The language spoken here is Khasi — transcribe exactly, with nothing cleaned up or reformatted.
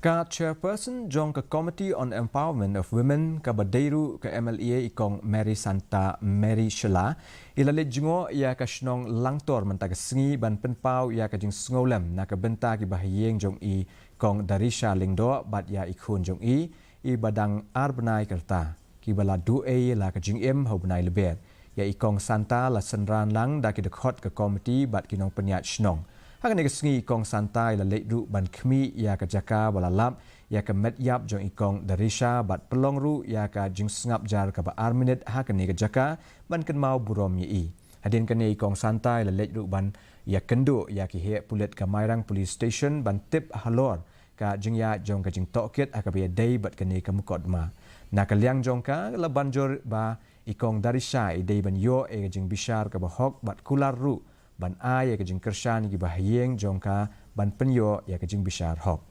Ka Chairperson jong ka Committee on Empowerment of Women, kaba dei ruh ka M L A i Kong Mary Santa Mary Shylla, i la leit jngoh ïa ka shnong Langtor mynta ka sngi ban pynpaw ïa ka jingsngewlem na ka bynta kiba ha ïing jong i Kong Darisha Lyngdoh bad ïa i khun jong i, iba dang ar bnai ka rta, kiba la duh ei la ka jingim ha u bnai Lber. Ïa i Kong Santa la synran lang da ki dkhot ka komiti bad ki nongpynïaid shnong. Ha kane ka sngi i Kong Santa i la leit ruh ban khmih ïa ka jaka ba la lap ïa ka met ïap jong i Kong Darisha bad pynlong ruh ïa ka jingsngap jar kaba ar minit ha kane ka jaka ban kynmaw burom ïa i. Hadien kane i Kong Santa i la leit ruh ban ïakynduh ïa ki heh pulit ka Mairang Police Station ban tip halor ka jingïaid jong ka jingtohkit ha kaba ïadei bad kane ka mukotduma. Na ka liang jong ka, la ban jur ba i Kong Darisha i dei ban ïoh ïa ka jingbishar kaba hok bad kular ruh ban ai ïa ka jingkyrshan ïa kiba ha ïing jong ka ban pynïoh ïa ka jingbishar hok.